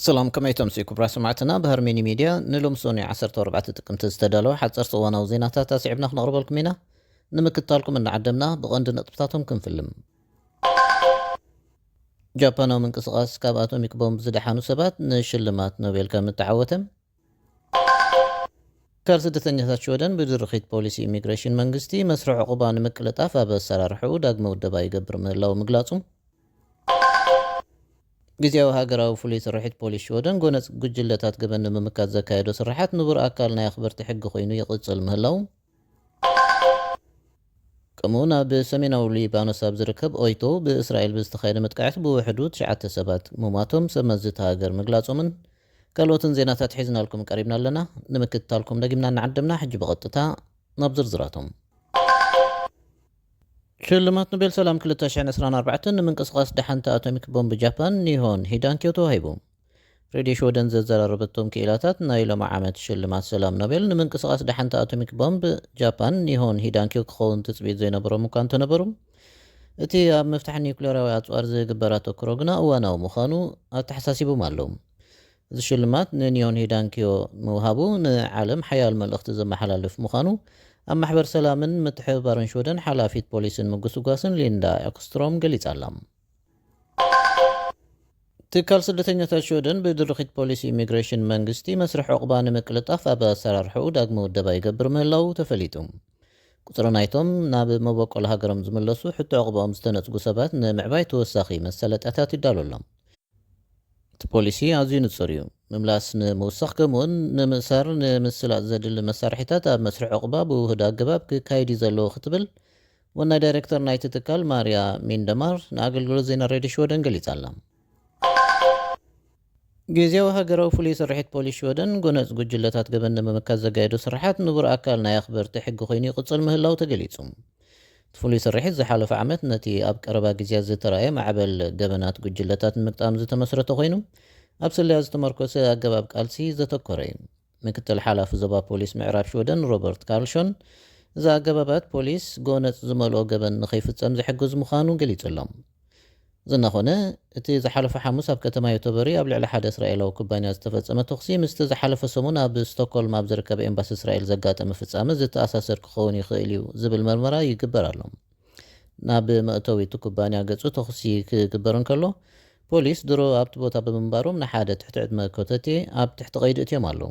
ሰላም፣ ከመይ ተምሲ ክቡራት ሰማዕትና? ብሃርሜኒ ሚድያ ንሎም ሶኒ ዓሰርተ ኣርባዕተ ጥቅምቲ ዝተዳለወ ሓፀርቲ እዋናዊ ዜናታት ኣስዒብና ክነቕርበልኩም ኢና። ንምክታልኩም እናዓደምና ብቐንዲ ነጥብታቶም ክንፍልም። ጃፓናዊ ምንቅስቓስ ካብ ኣቶሚክ ቦምብ ዝደሓኑ ሰባት ንሽልማት ኖቤል ከም እተዓወተ፣ ትካል ስደተኛታት ሽወደን ብድርኺት ፖሊሲ ኢሚግሬሽን መንግስቲ መስርሕ ዕቑባ ንምቅልጣፍ ኣብ ኣሰራርሕኡ ዳግመ ውደባ ይገብር ምህላው ምግላጹ፣ ግዜያዊ ሃገራዊ ፍሉይ ስርሒት ፖሊስ ሽወደን ጎነጽ ጉጅለታት ገበን ንምምካት ዘካየዶ ስርሓት ንቡር ኣካል ናይ ኣኽበርቲ ሕጊ ኮይኑ ይቕጽል ምህላው፣ ከምኡውን ኣብ ሰሜናዊ ሊባኖስ ኣብ ዝርከብ ኦይቶ ብእስራኤል ብዝተኻየደ መጥቃዕቲ ብውሕዱ ትሽዓተ ሰባት ምሟቶም ሰብ መዚ እታ ሃገር ምግላጾምን ካልኦትን ዜናታት ሒዝናልኩም ቀሪብና ኣለና። ንምክትታልኩም ደጊምና እናዓደምና ሕጂ ብቐጥታ ናብ ዝርዝራቶም። ሽልማት ኖቤል ሰላም ክልተ ሽሕን ዕስራን ኣርባዕተን ንምንቅስቓስ ደሓንቲ ኣቶሚክ ቦምብ ጃፓን ኒሆን ሂዳንኪዮ ተዋሂቡ። ሬድዮ ሽወደን ዘዘራረበቶም ክኢላታት ናይ ሎሚ ዓመት ሽልማት ሰላም ኖቤል ንምንቅስቓስ ደሓንቲ ኣቶሚክ ቦምብ ጃፓን ኒሆን ሂዳንኪዮ ክኸውን ትጽቢት ዘይነበሮም እኳ እንተነበሩ፣ እቲ ኣብ ምፍታሕ ኒውክሌራዊ ኣጽዋር ዝግበር ኣተኩሮ ግና እዋናዊ ምዃኑ ኣተሓሳሲቦም ኣለዉ። እዚ ሽልማት ንኒዮን ሂዳንኪዮ ምውሃቡ ንዓለም ሓያል መልእኽቲ ዘመሓላልፍ ምዃኑ ኣብ ማሕበር ሰላምን ምትሕብባርን ሽወደን ሓላፊት ፖሊስን ምጉስጓስን ሊንዳ ኤክስትሮም ገሊጻ ኣላ። ትካል ስደተኛታት ሽወደን ብድርኺት ፖሊሲ ኢሚግሬሽን መንግስቲ መስርሕ ዕቑባ ንምቅልጣፍ ኣብ ኣሰራርሕኡ ዳግመ ውደባ ይገብር ምህላው ተፈሊጡ። ቁጽሪ ናይቶም ናብ መበቆል ሃገሮም ዝምለሱ ሕቶ ዕቑባኦም ዝተነጽጉ ሰባት ንምዕባይ ተወሳኺ መሳለጥያታት ይዳሎ ኣሎ። እቲ ፖሊሲ ኣዝዩ ንጹር እዩ። ምምላስ ንምውሳኽ ከምኡውን ንምእሳር ንምስላጥ ዘድሊ መሳርሒታት ኣብ መስርሕ ዕቑባ ብውሁድ ኣገባብ ክካየድ እዩ ዘለዎ ክትብል ዋና ዳይሬክተር ናይቲ ትካል ማርያ ሚንደማር ንኣገልግሎት ዜና ሬድዮ ሽወደን ገሊጻ ኣላ። ግዜያዊ ሃገራዊ ፍሉይ ስርሒት ፖሊስ ሽወደን ጎነጽ ጉጅለታት ገበን ንምምካት ዘጋየዶ ስርሓት ንቡር ኣካል ናይ ኣኽበርቲ ሕጊ ኮይኑ ይቕጽል ምህላው ተገሊጹ። እቲ ፍሉይ ስርሒት ዝሓለፈ ዓመት ነቲ ኣብ ቀረባ ግዜያት ዝተራእየ ማዕበል ገበናት ጉጅለታት ንምግጣም ዝተመስረተ ኮይኑ፣ ኣብ ስለያ ዝተመርኮሰ ኣገባብ ቃልሲ ዘተኮረ እዩ። ምክትል ሓላፊ ዞባ ፖሊስ ምዕራብ ሽወደን ሮበርት ካርልሾን፣ እዚ ኣገባባት ፖሊስ ጎነጽ ዝመልኦ ገበን ንኸይፍጸም ዝሕግዝ ምዃኑ ገሊጹ ኣሎ። ዝናኾነ፣ እቲ ዝሓለፈ ሓሙስ ኣብ ከተማ ዮቶበሪ ኣብ ልዕሊ ሓደ እስራኤላዊ ኩባንያ ዝተፈጸመ ተኹሲ ምስቲ ዝሓለፈ ሰሙን ኣብ ስቶክሆልም ኣብ ዝርከብ ኤምባሲ እስራኤል ዘጋጠመ ፍጻመ ዝተኣሳሰር ክኸውን ይኽእል እዩ ዝብል መርመራ ይግበር ኣሎ። ናብ መእተዊ እቲ ኩባንያ ገጹ ተኹሲ ክግበር እንከሎ፣ ፖሊስ ድሮ ኣብቲ ቦታ ብምንባሮም ንሓደ ትሕቲ ዕድመ ኮተቴ ኣብ ትሕቲ ቀይዲ እትዮም ኣለዉ።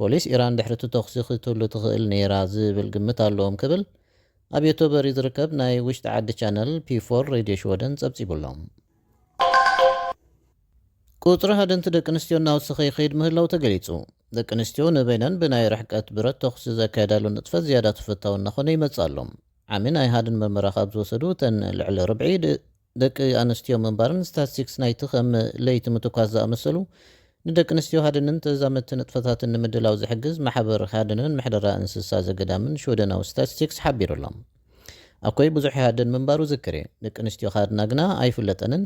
ፖሊስ፣ ኢራን ድሕሪ እቲ ተኹሲ ክትህሉ ትኽእል ነይራ ዝብል ግምት ኣለዎም ክብል ኣብ ዮቶበሪ ዝርከብ ናይ ውሽጢ ዓዲ ቻነል ፒ ፎር ሬድዮ ሽወደን ጸብጺቡ ኣሎ። ቁጽሪ ሃደንቲ ደቂ ኣንስትዮ እናወሰኸ ይኸይድ ምህላው ተገሊጹ። ደቂ ኣንስትዮ ንበይነን ብናይ ርሕቀት ብረት ተኹሲ ዘካየዳሉ ንጥፈት ዝያዳ ተፈታዊ እናኾነ ይመጽእ ኣሎ። ዓሚ ናይ ሃድን መርመራ ካብ ዝወሰዱ እተን ልዕሊ ርብዒ ድ-፣ ደቂ ኣንስትዮ ምንባርን ስታትስቲክስ ናይቲ ከም ለይቲ ምትኳስ ዝኣመሰሉ ንደቂ ኣንስትዮ ሃድንን ተዛመድቲ ንጥፈታትን ንምድላው ዝሕግዝ ማሕበር ሃድንን ምሕደራ እንስሳ ዘገዳምን ሽወደናዊ ስታትስቲክስ ሓቢሩ ኣሎ። ኣኮይ ብዙሕ ይሃድን ምንባሩ ዝክር እየ። ደቂ ኣንስትዮ ክሃድና ግና ኣይፍለጠንን።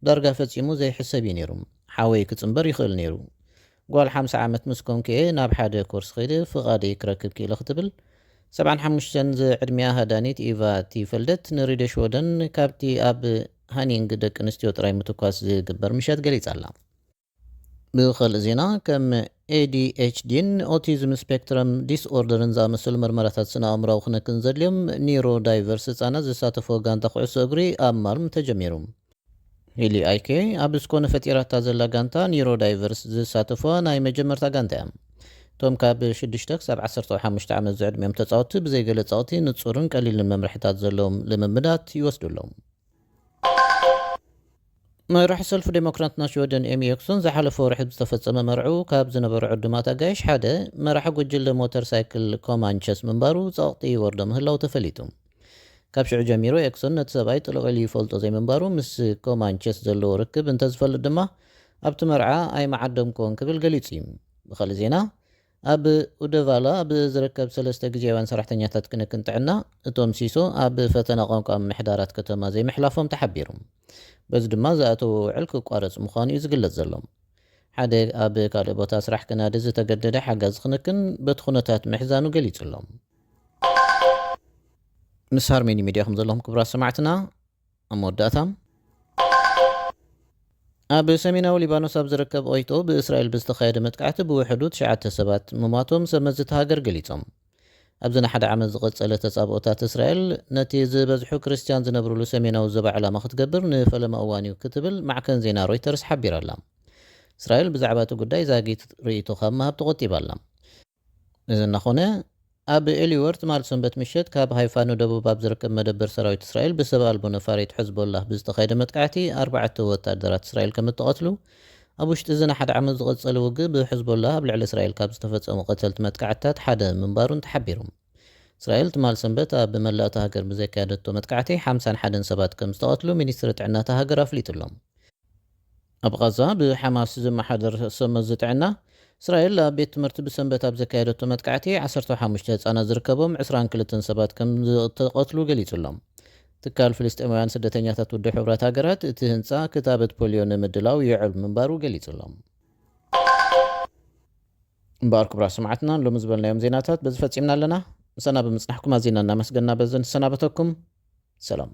ዳርጋ ፈጺሙ ዘይሕሰብ እዩ ነይሩ። ሓወይ ክጽንበር ይኽእል ነይሩ። ጓል ሓምሳ ዓመት ምስ ኮንኩ እየ ናብ ሓደ ኮርስ ከይደ ፍቓደይ ክረክብ ክኢለ ክትብል ሰብዓን ሓሙሽተን ዝዕድሚኣ ሃዳኒት ኢቫ ቲ ፈልደት ንሬድዮ ሽወደን ካብቲ ኣብ ሃኒንግ ደቂ ኣንስትዮ ጥራይ ምትኳስ ዝግበር ምሸት ገሊጻ ኣላ። ብኸልእ ዜና፣ ከም ኤ ዲ ኤች ዲን ኦቲዝም ስፔክትረም ዲስኦርደርን ዝኣመሰሉ መርመራታት ስነ ኣእምራዊ ክንክን ዘድልዮም ኒውሮ ዳይቨርስ ህጻናት ዝሳተፍዎ ጋንታ ኩዕሶ እግሪ ኣብ ማልም ተጀሚሩ። ሂሊ ኣይኬ ኣብ ስኮነ ፈጢራታ ዘላ ጋንታ ኒውሮ ዳይቨርስ ዝሳተፍዋ ናይ መጀመርታ ጋንታ እያ። እቶም ካብ ሽዱሽተ ክሳብ ዓሰርተ ሓሙሽተ ዓመት ዝዕድሚኦም ተጻወትቲ ብዘይ ገለ ጸቕቲ ንጹርን ቀሊልን መምርሕታት ዘለዎም ልምምዳት ይወስዱ ኣለዉ። መራሒ ሰልፊ ዴሞክራትና ሽወደን ኤሚ ኤክሶን ዝሓለፈ ወርሒ ዝተፈጸመ መርዕኡ ካብ ዝነበሩ ዕዱማት ኣጋይሽ ሓደ መራሒ ጉጅለ ሞተር ሳይክል ኮማንቸስ ምንባሩ ጸቕጢ ይወርዶ ምህላው ተፈሊጡ። ካብ ሽዑ ጀሚሩ ኤክሶን ነቲ ሰብኣይ ጥልቕ ኢሉ ይፈልጦ ዘይምንባሩ ምስ ኮማንቸስ ዘለዎ ርክብ እንተዝፈልጥ ድማ ኣብቲ መርዓ ኣይመዓደምኩዎን ክብል ገሊጹ እዩ። ብኻልእ ዜና፣ ኣብ ኡደቫላ ኣብ ዝርከብ ሰለስተ ግዜያውያን ሰራሕተኛታት ክንክን ጥዕና፣ እቶም ሲሶ ኣብ ፈተና ቋንቋ ምምሕዳራት ከተማ ዘይምሕላፎም ተሓቢሩ። በዚ ድማ ዝኣተዎ ውዕል ክቋረጽ ምዃኑ እዩ ዝግለጽ ዘሎ። ሓደ ኣብ ካልእ ቦታ ስራሕ ክናዲ ዝተገደደ ሓጋዚ ክንክን በቲ ኩነታት ምሕዛኑ ገሊጹ ኣሎ። ምስ ሃርሜኒ ሚድያ ከም ዘለኹም ክቡራት ሰማዕትና፣ ኣብ መወዳእታ፣ ኣብ ሰሜናዊ ሊባኖስ ኣብ ዝርከብ ኦይቶ ብእስራኤል ብዝተኻየደ መጥቃዕቲ ብውሕዱ ትሽዓተ ሰባት ምሟቶም ሰብ መዚ እቲ ሃገር ገሊጾም። ኣብዚ ንሓደ ዓመት ዝቐጸለ ተጻብኦታት እስራኤል፣ ነቲ ዝበዝሑ ክርስትያን ዝነብርሉ ሰሜናዊ ዞባ ዕላማ ክትገብር ንፈለማ እዋን እዩ ክትብል ማዕከን ዜና ሮይተርስ ሓቢራ ኣላ። እስራኤል ብዛዕባ እቲ ጉዳይ ዛጊት ርእይቶ ካብ ምሃብ ተቖጢባ ኣላ። እዚ እናኾነ፣ ኣብ ኤሊወር ትማል ሰንበት ምሸት ካብ ሃይፋ ንደቡብ ኣብ ዝርከብ መደበር ሰራዊት እስራኤል ብሰብ ኣልቦ ነፋሪት ሕዝቦላህ ብዝተኻየደ መጥቃዕቲ ኣርባዕተ ወታደራት እስራኤል ከም እተቐትሉ፣ ኣብ ውሽጢ እዚ ንሓደ ዓመት ዝቐጸለ ውግእ ብሕዝቦላህ ኣብ ልዕሊ እስራኤል ካብ ዝተፈጸሙ ቀተልቲ መጥቃዕትታት ሓደ ምንባሩን ተሓቢሩ። እስራኤል ትማል ሰንበት ኣብ መላእ እታ ሃገር ብዘካየደቶ መጥቃዕቲ ሓምሳን ሓደን ሰባት ከም ዝተቐትሉ ሚኒስትሪ ጥዕና እታ ሃገር ኣፍሊጡ ኣሎ። ኣብ ቓዛ ብሓማስ ዝመሓደር ሰብ መዚ ጥዕና፣ እስራኤል ኣብ ቤት ትምህርቲ ብሰንበት ኣብ ዘካየደቶ መጥቃዕቲ ዓሰርተ ሓሙሽተ ህጻናት ዝርከቦም ዕስራን ክልተን ሰባት ከም ዝተቐትሉ ገሊጹ ኣሎ። ትካል ፍልስጤማውያን ስደተኛታት ውድብ ሕቡራት ሃገራት እቲ ህንጻ ክታበት ፖልዮ ንምድላው ይዕል ምንባሩ ገሊጹ ኣሎ። እምበኣር ክቡራት ሰማዕትና፣ ሎሚ ዝበልናዮም ዜናታት በዚ ፈጺምና ኣለና። ምሳና ብምጽናሕኩም ኣዚና እናመስገና በዚ ንሰናበተኩም። ሰላም።